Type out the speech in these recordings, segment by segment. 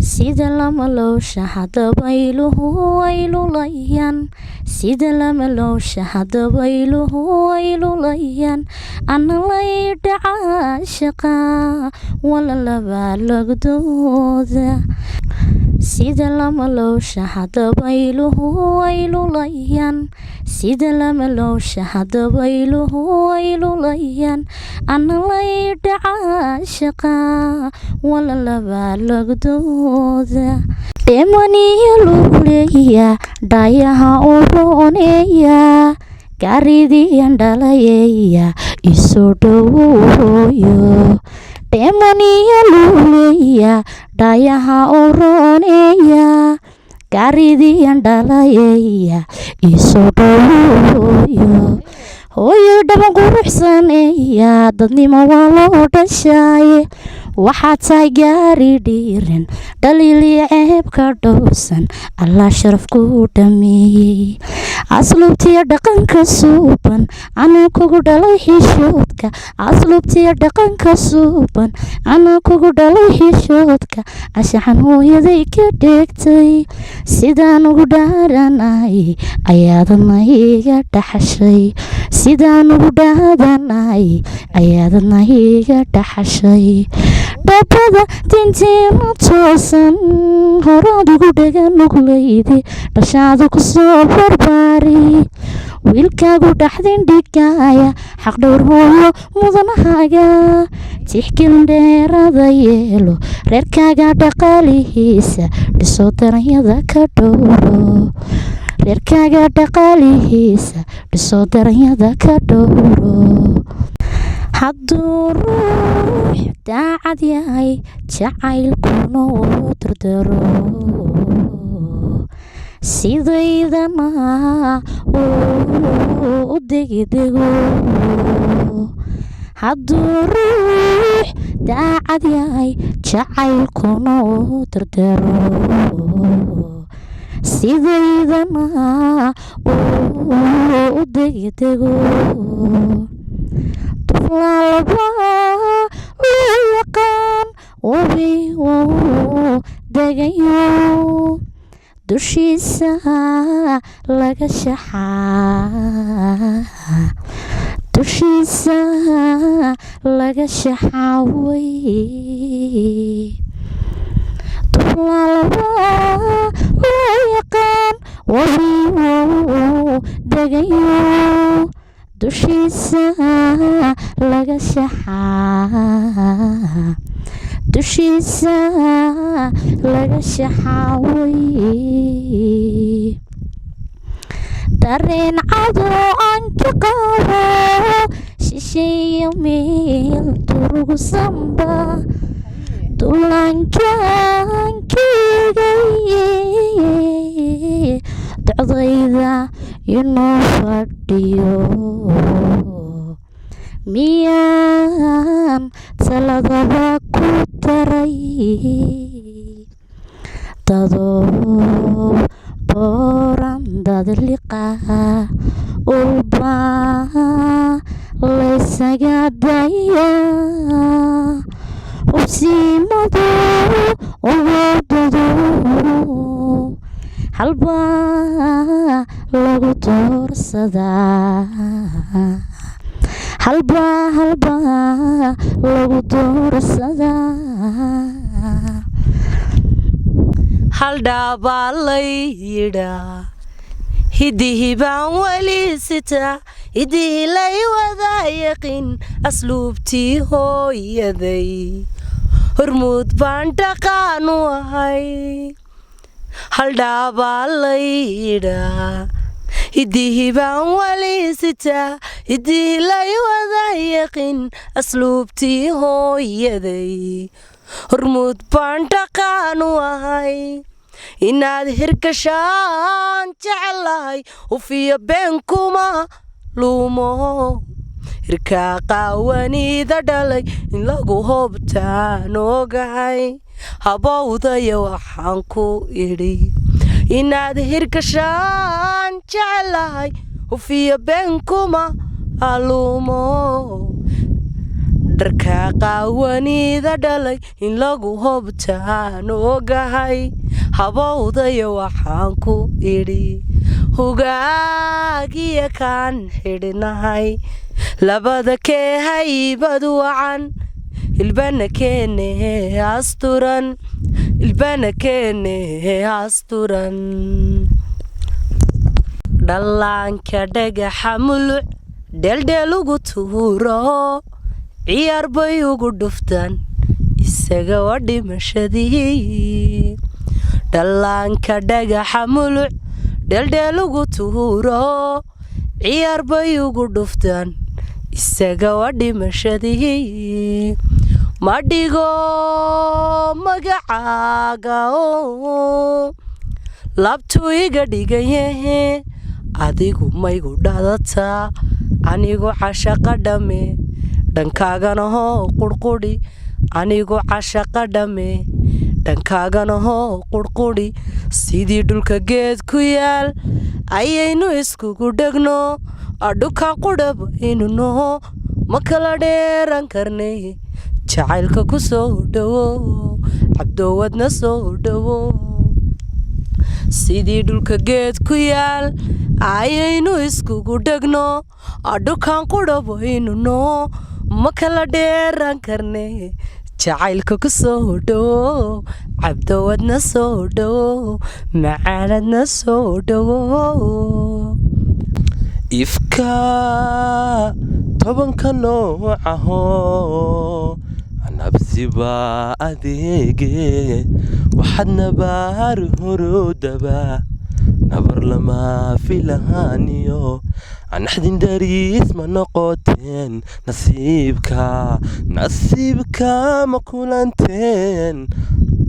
Sida lamaloosha dabayluhu way lulayaan, sida lamaloosha dabayluhu way lulayaan, ana lay dhacaa shaqa wala laba lagdooda. Sida lamaloosha dabayluhu way lulayaan, sida lamaloosha dabayluhu way lulayaan, ana lay dhacaa shaqa wala laba lagdooda. Dhemaniyo luleeya dhayaha u rooneeya, gaaridiyan dhalayeeya isoo dhowooyo. Dhemaniyo luleeya dhayaha u rooneeya, gaaridiyan dhalayeeya isoo dhowooyo. Hooyo dhaban quruxsaneeya, dadnimo waa loo dhashaaye. Waxaad tahay gaari dhiiran, dhaliiliyo ceeb ka dhowrsan, Allah sharaf ku dhameeyey. Asluubtiyo dhaqanka suuban anaa kugu dhalay xishoodka, asluubtiyo dhaqanka suuban anaa kugu dhalay xishoodka. Anshaxan hooyaday ka dheegtay, sidaan ugu dhaaranay ayaadadna iga dhaxashay, sidaan ugu dhaadanay ayaadadna iga dhaxashay. Dhabada tintiina toosan horaad ugu dhaga nuglaydi, dhashaada ku soo barbaari. Wiilkaagu dhaxdin dhigaya, xaq dhowr hooyo mudanahaaga. Tixgelin dheerada yeelo reerkaaga dhaqaalihiisa, dhiso daranyada ka dhowro. Reerkaaga dhaqaalihiisa dhiso, daranyada ka dhowro. Hadduu ruux daacad yahay, jacaylkuna uu dardaro, sidaydana uu u degdego. Hadduu ruux daacad yahay, jacaylkuna uu dardaro, sidaydana uu u degdego. Duflaalaba loo yaqaan wabi uu degayo, dushiisa laga shaxaa, dushiisa laga shaxaaway. Duflaalaba loo yaqaan wabi uu degayo, dushiisa laga shaxaa, dushiisa laga shaxaaway. Dareen cadow aan ka qabo shisheeya meel durugsanba, dullaankaan kaegay docdayda inuu fadhiyo, miyaan taladaba ku daray? Dadow booran dadliqa ulbaa laysaga dayaa, hubsiimadu ugodado halbaa lagu doorsadaa, halbaa halbaa lagu doorsadaa. Haldhaabaa lay yidhaa, hidihii baan weli sitaa, hidihii lay wadaa yaqin, asluubtii hooyaday hormuud baan dhaqaanu ahay. Haldhaabaa lay yidhaa, hidihii baan weli sitaa, hidihii lay wadaa yaqin, asluubtii hooyaday hormuud baan dhaqaanu ahay. Inaad hirgashaan jeclahay, hufiyo been kuma luumo. Hirkaa qaawanida dhalay in lagu hoobtaan ogahay, habowdaya waxaan ku idhi. Inaad hirgashaan jeclahay, hufiyo been kuma aluumo. Dharkaa qaawanida dhalay in lagu hobtaan ogahay. Habowdayo waxaan ku idhi hugaagiya kaan xidhnahay, labada kee haybad wacan, ilbana keene asturan, ilbana keene asturan. Dhallaanka dhagaxa muluc dheeldheel ugu tuuro, ciyaar bay ugu dhuftaan, isaga waa dhimashadii. Dhallaanka dhagaxa muluc dheeldheel ugu tuuro, ciyaar bay ugu dhuftaan, isaga waa dhimashadii. Ma dhigo magacaaga oo laabtuu iga dhigayehe, adigu maygu dhadataa, anigu cashaqa dhame, dhankaagana hoo qurqudhi, anigu cashaqa dhame, dhankaagana hoo qurqudhi. Sidii dhulka geed ku yaal ayaynu iskugu dhegno, adhukaan qudhabaynu noho, ma kala dheeran karnay. Jacaylka ku soo dhowo, Cabdowadna soo dhowo. Sidii dhulka geed ku yaal ayaynu iskugu dhegno, adhukaan qudhabaynu noo, ma kala dheeran karne. Jacaylka ku soo dhowo, Cabdowadna soo dhowo, macaanadna soo dhowo. Ifka 10-ka noocaho nabsiba adeege, waxaad nabaar hurudaba, nabar lama filahaaniyo, anaxdin dariis ma noqoteen, nasiibka nasiibka ma kulanteen,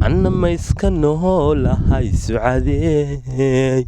anna mayska noolahay, sucadeey.